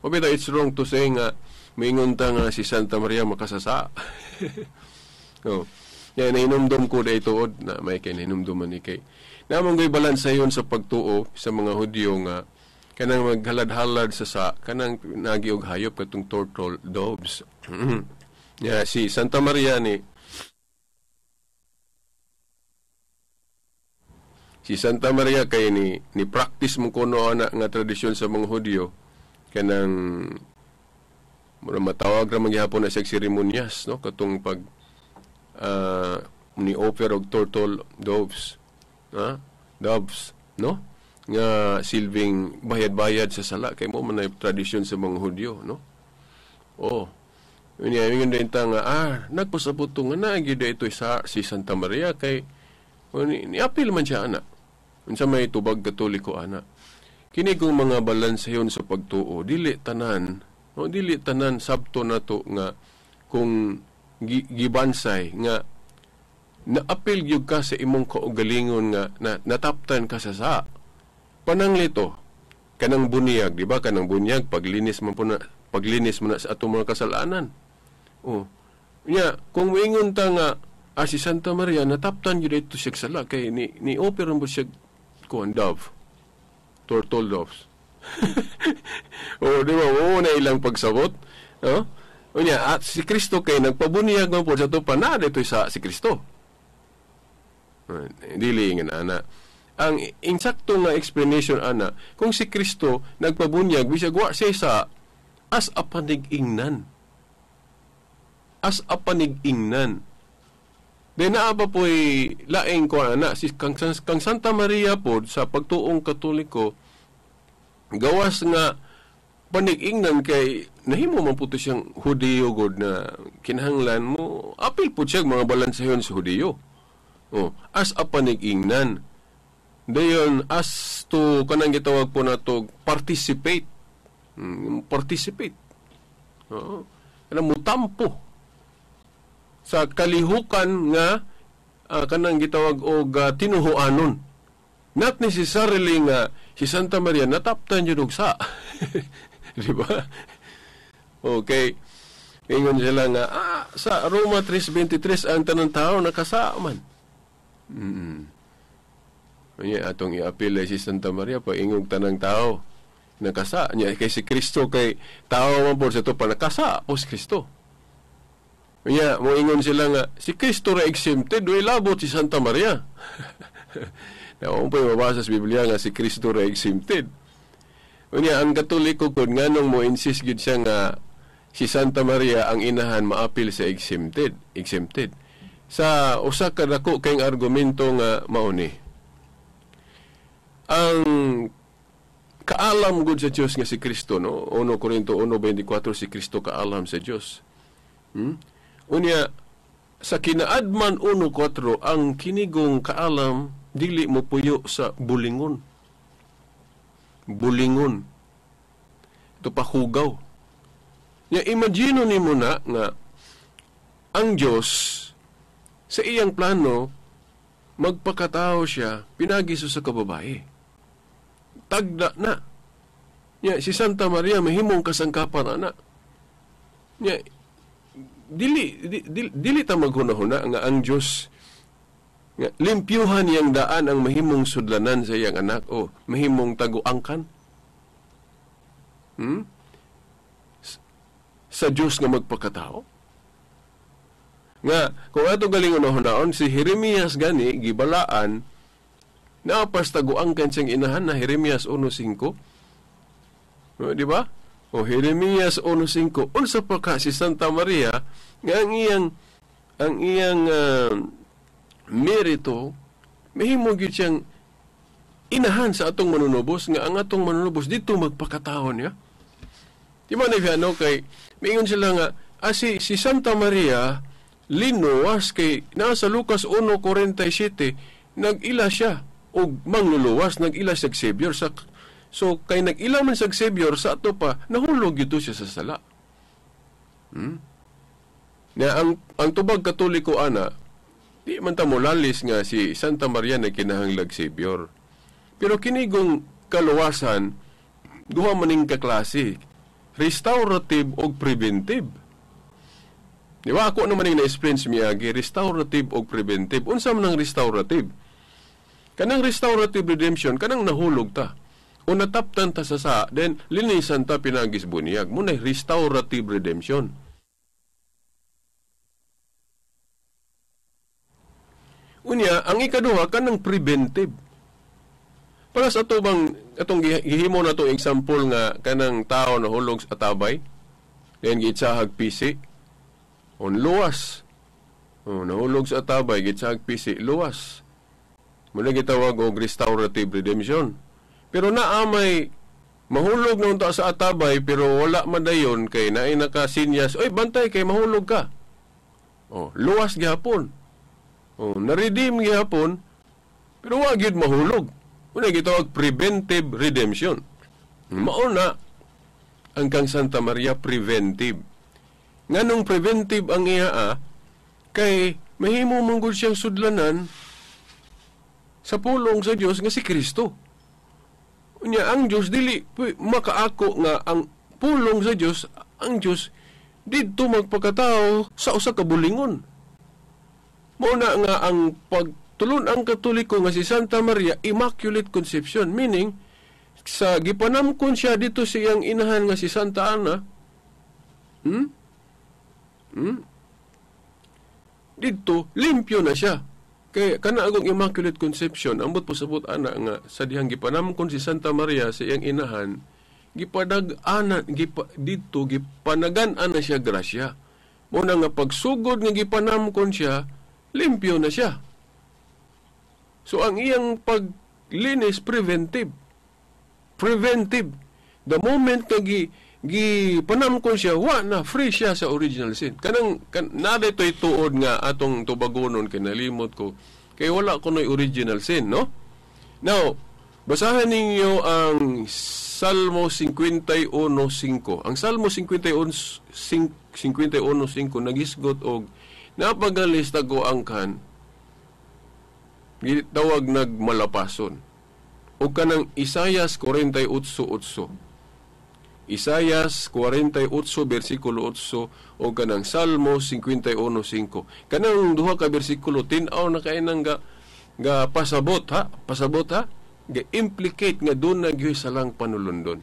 [SPEAKER 2] O bitaw, it's wrong to say nga moingon ta nga si Santa Maria makasasa. Oh. Ya, nahinumdum ko dahil tuod na may kay nahinumduman ni kay. Namang goy balansayon sa pagtuo sa mga Hudyo nga kanang maghalad-halad sa kanang nagi og hayop katong turtle doves. Ya, si Santa Maria ni si Santa Maria kay ni practice mo kuno ana nga tradisyon sa mga Hudyo kanang mura matawag ra man gihapon na siya seremonyas, no, katong pag ni offer og turtle doves, ha? Doves, no, nga silbing bayad-bayad sa sala kay mo man ay tradisyon sa mga Hudyo, no. Oh, unya ingon din ta nga nagpasabot to nga naa gyud ito sa si Santa Maria kay ni apil man siya ana. Unsa may tubag Katoliko ana? Kini kung mga balanseyon sa pagtuo, dili tanan, no, dili tanan sabto nato nga kung gibansay nga naapil gyud ka sa imong kaugalingon nga nataptan ka sa pananglito kanang bunyag, di ba? Kanang bunyag paglinis man po na, paglinis mo na sa atong mga kasalanan. Oh. Nya, kung moingon ta nga si Santa Maria nataptan gyud ito siya sala kay ni offer mo siya kuan dove, turtle doves. O di ba, mo na ilang pagsabot, no? Unya, at si Kristo kay nagpabunyag man po sa tupa na dito sa si Kristo. Dili nga ana. Ang insakto nga explanation ana, kung si Kristo nagpabunyag bisag wa siya sa as a panig-ingnan. As a panig-ingnan. Then naa pa po'y laing ko ana si kang Santa Maria pod sa pagtuong Katoliko gawas nga panig-ingnan kay nahimo man po to siyang Hudiyo god na kinahanglan mo apil po siya mga balanseyon sa Hudiyo. Oh, as a panig-ingnan. Dayon as to kanang gitawag po nato participate. Participate. Oo. Kanang mutampo sa kalihukan nga kanang gitawag og tinuhuanon. Not necessarily nga si Santa Maria nataptan yun og sa. Di ba? Okay. Ingon sila nga sa Roma 3:23 ang tanang tao nakasa man. Unya atong iapil si Santa Maria pa ingog tanang tao nakasa nya kay si Kristo kay tao man po sa to pa nakasa po si Kristo. Unya moingon sila nga si Kristo ra exempted, duay labot si Santa Maria. Na pa mabasa sa Biblia nga si Kristo ra exempted. Unya ang Katoliko kun nganong mo insist gyud siya nga si Santa Maria ang inahan maapil sa exempted, exempted. Sa usa ka dako kayong argumento nga mao ni. Ang kaalam gud sa Dios nga si Kristo, no? 1 Corinto 1:24 si Kristo kaalam sa Dios. Unya sa kinaadman 1:4 ang kinigong kaalam dili mo puyo sa bulingon. Bulingon. Ito pa hugaw. Ya imagine nimo na nga ang Dios sa iyang plano magpakatao siya pinagi sa kababae. Tagda na. Ya si Santa Maria mahimong kasangkapan ana. Ya dili ta maghunahuna nga ang Dios nga limpyuhan niyang daan ang mahimong sudlanan sa iyang anak o mahimong taguangkan. Sa Dios nga magpakatao. Nga kung ato galing unahunaon si Jeremias gani gibalaan naapas taguangkan siyang inahan na Jeremias 1:5. No, di ba? O Jeremias 1:5, unsa pa ka si Santa Maria nga ang iyang merito mahimo gyud siyang inahan sa atong manunubos nga ang atong manunubos dito magpakatao niya. Di ba na no kay miingon sila nga si Santa Maria linuwas kay nasa Lucas 1:47 nag-ila siya og mangluluwas, nag-ila siya Savior sa. So kay nag-ila man sa Savior sa ato pa nahulog gyud siya sa sala. Na ang tubag Katoliko ana di man ta molalis nga si Santa Maria nagkinahanglag Savior. Pero kinigong kaluwasan duha maning kaklase. Restorative og preventive. Di ba ako naman yung na-explain sa miyagi, restorative og preventive. Unsa man ang restorative? Kanang restorative redemption, kanang nahulog ta o nataptan ta sa sa, then linisan ta pinagis bunyag. Muna restorative redemption. Unya, ang ikaduha kanang preventive. Para sa ato bang atong gihimo na to example nga kanang tao nahulog sa atabay, then gitsahag pisi, on luwas. O, nahulog sa atabay, gitsahag pisi, luwas. Muna gitawag og restorative redemption. Pero naamay mahulog na unta sa atabay pero wala man dayon kay naay nakasinyas, oy bantay kay mahulog ka. Oh, luwas gihapon. Oh, na-redeem gihapon pero wa gyud mahulog. Una gitawag preventive redemption. Mao na ang kang Santa Maria preventive. Nganong preventive ang iya kay mahimo man gud siyang sudlanan sa pulong sa Dios nga si Kristo. Unya ang Dios dili makaako nga ang pulong sa Dios, ang Dios didto magpakatao sa usa ka bulingon. Mao na nga ang pagtulon ang Katoliko nga si Santa Maria Immaculate Conception, meaning sa gipanamkon siya dito sa iyang inahan nga si Santa Ana. Didto limpyo na siya. Kay kana agong Immaculate Conception, ambot pasabot ana nga sa dihang gipanamkon si Santa Maria sa iyang inahan, gipadag-ana didto gipanagan ana siya grasya. Mao na nga pagsugod nga gipanamkon siya, limpyo na siya. So ang iyang paglinis preventive. Preventive. The moment nga gipanamkon siya, wa na, free siya sa original sin. Kanang na dito'y tuod nga atong tubagonon kay nalimot ko kay wala ko no'y original sin, no? Now, basahan ninyo ang Salmo 51:5. Ang Salmo 51:5 nagisgot og napagalis tago angkan gitawag nagmalapason. O kanang Isayas 48:8. Isayas 48 bersikulo 8 o kanang Salmo 51:5. Kanang duha ka bersikulo tin-aw na kay nang ga pasabot ha, pasabot ha, ga implicate nga doon na gyud salang panulundon.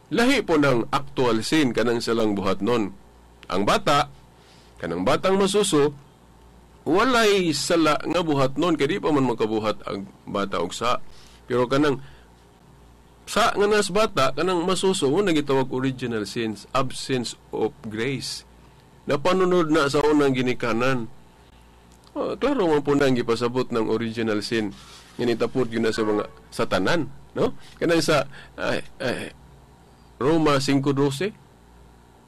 [SPEAKER 2] Lahi po ng actual sin kanang salang buhat nun. Ang bata, kanang batang masuso, walay sala nga buhat nun kay di pa man makabuhat ang bata og sa. Pero kanang sa nga nas bata, kanang masuso, mo nagitawag original sins, absence of grace. Napanunod na sa unang ginikanan. Oh, klaro man po nang gipasabot ng original sin. Nganitapod yun na sa mga satanan, no? Kanang sa Roma 5:12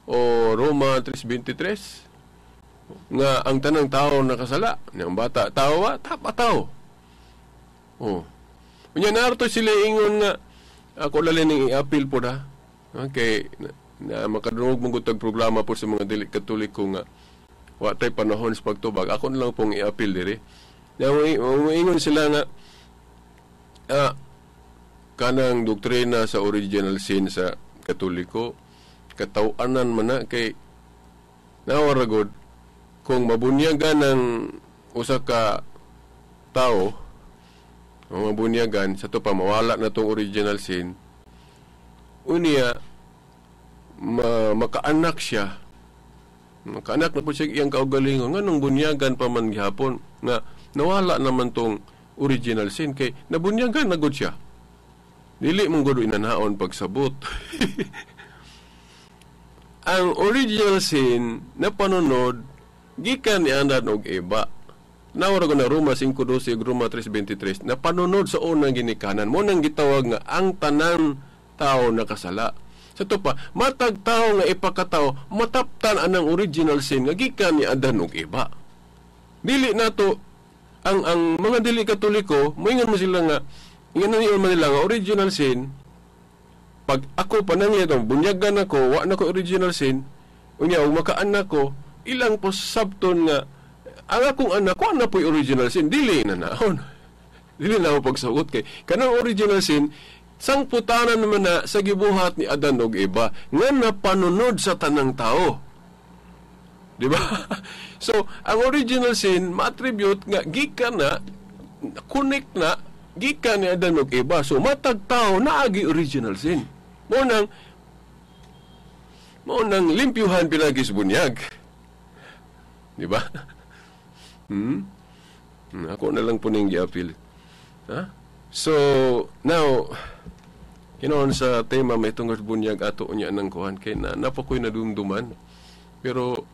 [SPEAKER 2] o Roma 3:23 nga ang tanang tao nakasala, ang bata tao ba? Tapa tao. Oh. Unya narto sila ingon nga ako lali ning i-appeal po da. Okay, na makadungog mong gutag programa po sa mga dili Katoliko nga wa tay panahon sa pagtubag. Ako na lang pong i-appeal diri. Na ingon sila nga kanang doktrina sa original sin sa Katoliko kataw-anan man na kay nawaragod kung mabunyagan ng usa ka tao, mabunyagan sa to pa mawala na tong original sin, unya makaanak siya, makaanak na po siya iyang kaugalingon nganong bunyagan pa man gihapon nga nawala naman tong original sin kay nabunyagan na gud siya. Dili mong gud inanaon pagsabot. Ang original sin na panunod gikan ni Adan og Eva. Nawara ko na Roma 5:12 ug Roma 3:23 na panunod sa unang ginikanan mo nang gitawag nga ang tanan tao nakasala. Sa to pa matag tao nga ipakatao mataptan anang original sin nga gikan ni Adan ug Eva. Dili nato ang mga dili Katoliko moingon mo sila nga ingon man nila nga original sin. Pag ako pananglit bunyagan ako, wa na ko original sin, unya ug makaanak ko, ilang posabton nga ang akong anak wa na po'y original sin, dili na naon. Dili na ako pagsagot kay kanang original sin Sangputanan naman na sa gibuhat ni Adan og Eva nga napanunod sa tanang tao. Di ba? So, ang original sin ma-attribute nga gikan na, connect na gikan ni Adan og Eva. So, matag tao naagi original sin. Mao nang limpyuhan pinagi sa bunyag. Di ba? Ako na lang po ning giapil. Ha? So, now, kinoon sa tema may tungod bunyag ato unya ng kuhan kay na napakoy nadumduman. Pero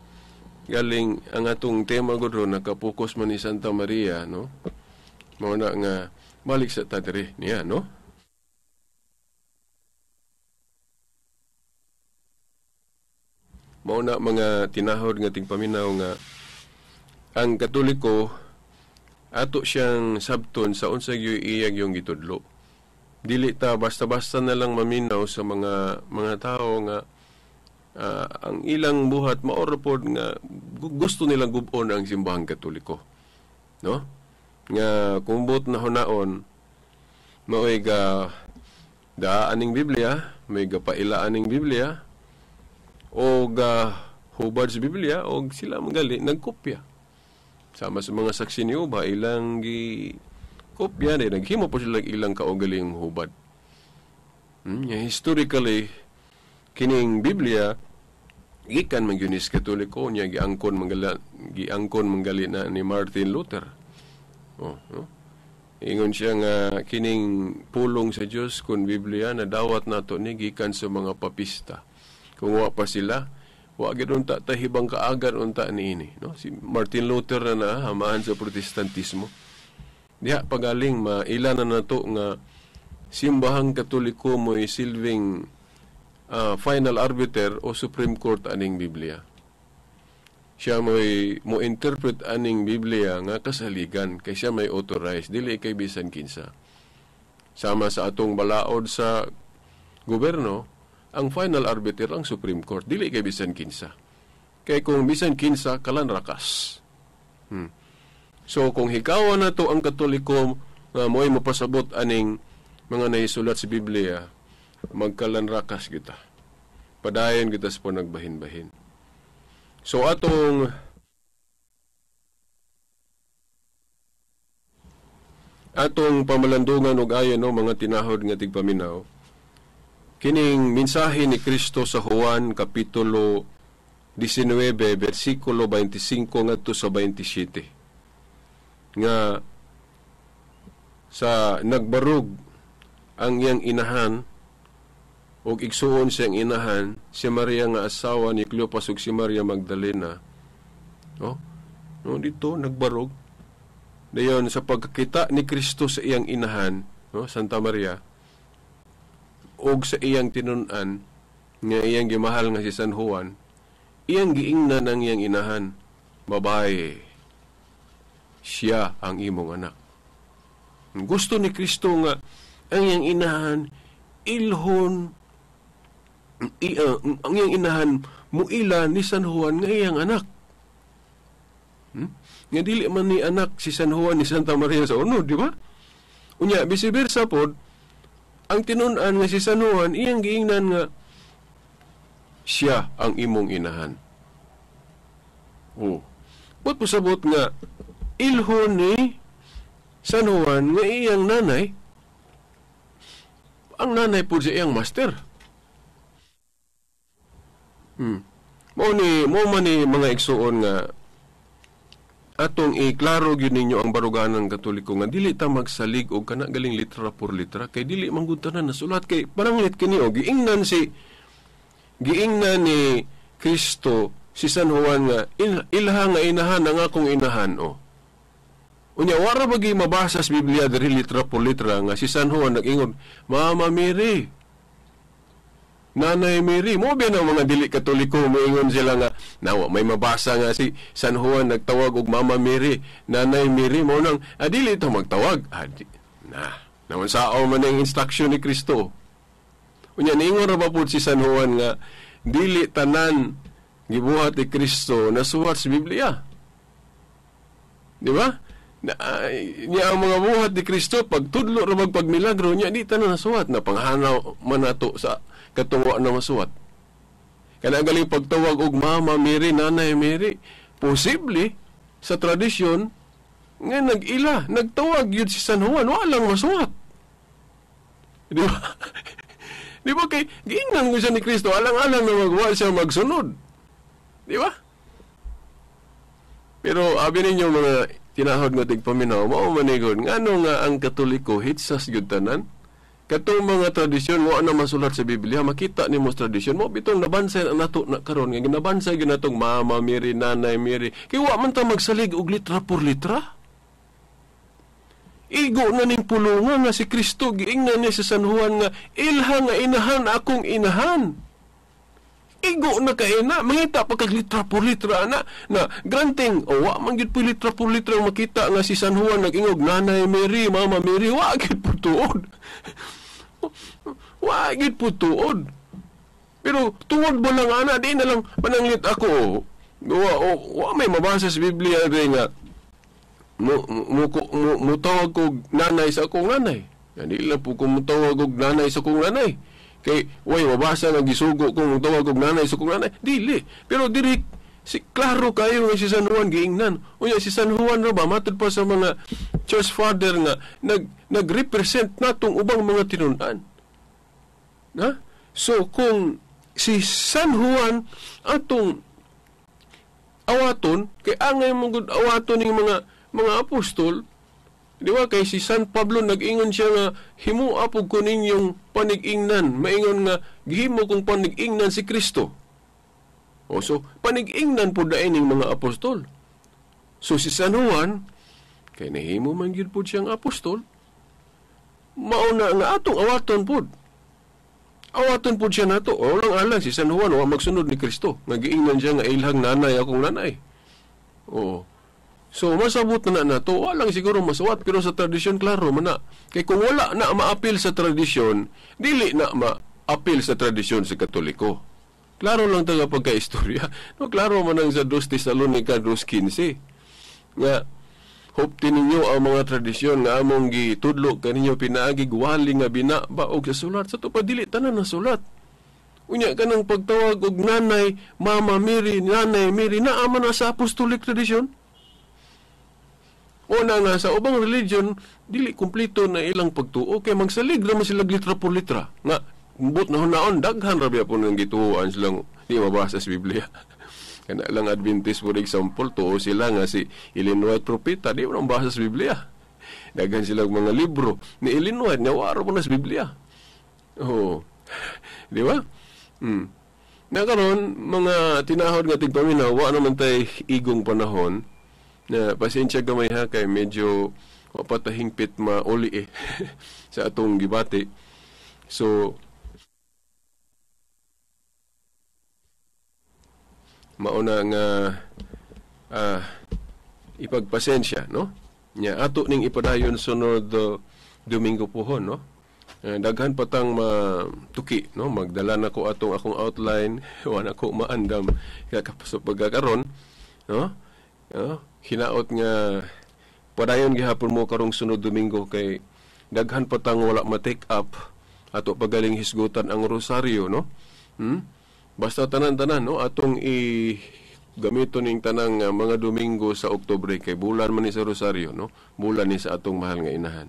[SPEAKER 2] galing ang atong tema gud ron nakapokus man ni Santa Maria, no? Mao na nga balik sa ta diri niya, no? Mao na mga tinahod nga tingpaminaw nga ang Katoliko ato siyang sabton sa unsa gyud iyang yung gitudlo. Dili ta basta-basta na lang maminaw sa mga tao nga ang ilang buhat maoro pod nga gusto nilang gub-on ang simbahang Katoliko, no? Nga kumbot na hunaon maoy ga daan ning Biblia, may gapailaan ning Biblia o ga hubad sa Biblia o sila magali nagkopya. Sama sa mga saksi ni Uba, ilang gi kopya din, naghimo po sila ilang kaugalingong hubad. Historically, kining Biblia, gikan man gyud ni sa Katoliko niya, giangkon manggali na ni Martin Luther. Oh, no? Ingon siya nga kining pulong sa Dios kun Biblia na dawat nato ni gikan sa mga papista. Kung wa pa sila, wa gyud unta tahibang kaagan unta niini, no? Si Martin Luther na nahamahan sa Protestantismo. Diha pagaling maila na nato nga simbahang Katoliko mo'y silbing final arbiter o Supreme Court aning Biblia. Siya mo'y mo interpret aning Biblia nga kasaligan kay siya may authorized, dili kay bisan kinsa. Sama sa atong balaod sa gobyerno, ang final arbiter ang Supreme Court, dili kay bisan kinsa. Kay kung bisan kinsa kalan rakas. So kung hikawan na to ang Katoliko nga mo'y mapasabot aning mga naisulat sa Biblia, magkalanrakas kita. Padayon kita sa panagbahin-bahin. So atong pamalandungan og ayon, no, mga tinahod nga tigpaminaw, kining mensahe ni Kristo sa Juan kapitulo 19 bersikulo 25 ngadto sa 27 nga sa nagbarug ang iyang inahan og igsuon siyang inahan si Maria nga asawa ni Cleopas ug si Maria Magdalena, no? No, dito nagbarog dayon sa pagkakita ni Kristo sa iyang inahan, no, Santa Maria, og sa iyang tinun-an nga iyang gimahal nga si San Juan, iyang giingnan ang iyang inahan, babae, siya ang imong anak. Gusto ni Kristo nga ang iyang inahan ilhon, ang iyang inahan muila ni San Juan nga iyang anak. Nga dili man ni anak si San Juan ni Santa Maria sa unod, di ba? Unya vice versa pod, ang tinun-an nga si San Juan iyang giingnan nga siya ang imong inahan. Oh. But pasabot nga ilhon ni San Juan nga iyang nanay, ang nanay po siya iyang master. Mao man ni mga igsuon nga atong iklaro gyud ninyo ang baruganan Katoliko nga dili ta magsalig og kana galing litra por litra kay dili man gud tanan nasulat kay pananglit kini og giingnan ni Kristo si San Juan nga ilha nga inahan ang akong inahan, o. Unya wara bagi mabasa sa Biblia diri litra por litra nga si San Juan nag-ingon Mama Mary, Nanay Mary. Mo ba na mga dili Katoliko moingon sila nga nawa may mabasa nga si San Juan nagtawag og Mama Mary, Nanay Mary, mo nang dili to magtawag. Na naman sao man ang instruction ni Kristo. Unya niingon ra ba pud si San Juan nga dili tanan gibuhat ni Kristo nasuwat sa Biblia. Di ba? Na, niya ang mga buhat ni Kristo pagtudlo ra magpagmilagro niya di tanan nasuwat na panghanaw man nato sa katong wa na masuwat. Kana galing pagtawag og Mama Mary, Nanay Mary, posible sa tradisyon nga nag-ila, nagtawag yun si San Juan, wa lang masuwat. Di ba? Di ba kay giingnan ko siya ni Kristo, alang-alang na magwa siya magsunod. Di ba? Pero abi ninyo mga tinahod nga tigpaminaw, mao manigod ngano nga ang Katoliko hitsas gyud tanan? Katong mga tradisyon wa na masulat sa Biblia, makita nimo sa tradisyon mo bitong nabansay na nato na karon nga ginabansay gyud natong Mama Mary, Nanay Mary. Kay wa man ta magsalig og litra por litra. Igo na ning pulungan nga si Kristo giingnan niya sa San Juan nga ilha nga inahan akong inahan. Igo na kaina, mangita pa kag litra por litra ana na granting o wa man gyud po litra por litra makita nga si San Juan nag-ingog Nanay Mary, Mama Mary, wa gyud po tuod. Wa gyud po tuod. Pero tungod mo lang ana, di na lang pananglit ako. Wa may mabasa sa Biblia rin nga mutawag ko nanay sa akong nanay. Di lang po ko mutawag og nanay sa akong nanay. Kay way mabasa nga gisugo ko mutawag og nanay sa akong nanay. Dili. Pero diri si klaro kayo nga si San Juan giingnan. Unya si San Juan ra ba matud pa sa mga church father nga nag-represent natong ubang mga tinun-an. Na? So kung si San Juan atong awaton kay angay mo gud awaton ning mga apostol, di ba? Kay si San Pablo nag-ingon siya nga himua pug ko ninyong panig-ingnan, maingon nga gihimo kong panig-ingnan si Kristo. O so panig-ingnan pud dayon ning mga apostol. So si San Juan kay nahimo man gyud pud siyang apostol, mauna nga atong awaton pud. Awaton pud siya nato. O lang alang si San Juan wa magsunod ni Kristo. Nagiingnan siya nga ilhang nanay akong nanay. Oo. So masabot na nato, walang siguro masuwat pero sa tradisyon klaro man na. Kay kung wala na maapil sa tradisyon, dili na maapil sa tradisyon sa Katoliko. Klaro lang taga pagka-istorya. No, klaro man ang sa 2 Tesalonica 2:15. Nga hopti ninyo ang mga tradisyon nga among gitudlo kaninyo pinaagi wali nga binaba og sa sulat sa to pa dili tanan na sulat. Unya kanang pagtawag og nanay, Mama Mary, Nanay Mary naa man na sa apostolic tradisyon. Una nga sa ubang religion dili kumpleto na ilang pagtuo kay magsalig ra man sila litra por litra. Nga mbot na hunaon daghan ra biya po nang gituoan silang di mabasa sa Biblia. Kana lang Adventist for example, tuo sila nga si Ellen White propeta, di mo nang basa sa Biblia. Daghan sila mga libro ni Ellen White nga waro po na sa Biblia. Oh. Di ba? Na karon mga tinahod nga tigpaminaw, wa naman tay igong panahon. Na pasensya gamay ha kay medyo wa pa ta hingpit mauli sa atong gibati. So mauna nga ipagpasensya, no? Nya ato ning ipadayon sunod Domingo pohon, no? Daghan pa tang matuki, no? Magdala na ko atong akong outline, wa na ko maandam sa pagkakaron, no? Hinaot nga padayon gihapon mo karong sunod Domingo kay daghan pa tang wala ma-take up ato pagaling hisgutan ang rosaryo, no? Basta tanan-tanan, no, atong i gamiton ning tanang mga Domingo sa Oktubre kay bulan man ni sa rosaryo, no? Bulan ni sa atong mahal nga inahan.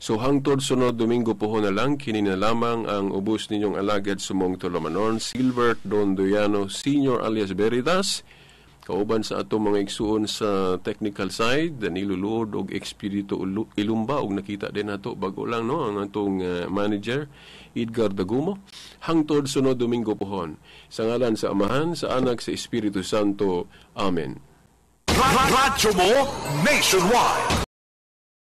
[SPEAKER 2] So hangtod sunod Domingo pohon na lang kini na lamang ang ubos ninyong alagad sumong tulumanon Silbert Dondoyano Senior alias Veritas, kauban sa atong mga igsuon sa technical side, Danilo Luod og Expedito Ilumba, og nakita din nato bago lang, no, ang atong manager Edgar Dagumo. Hangtod sunod Domingo pohon. Sa ngalan sa Amahan, sa Anak, sa Espiritu Santo. Amen.
[SPEAKER 1] Radyo mo nationwide.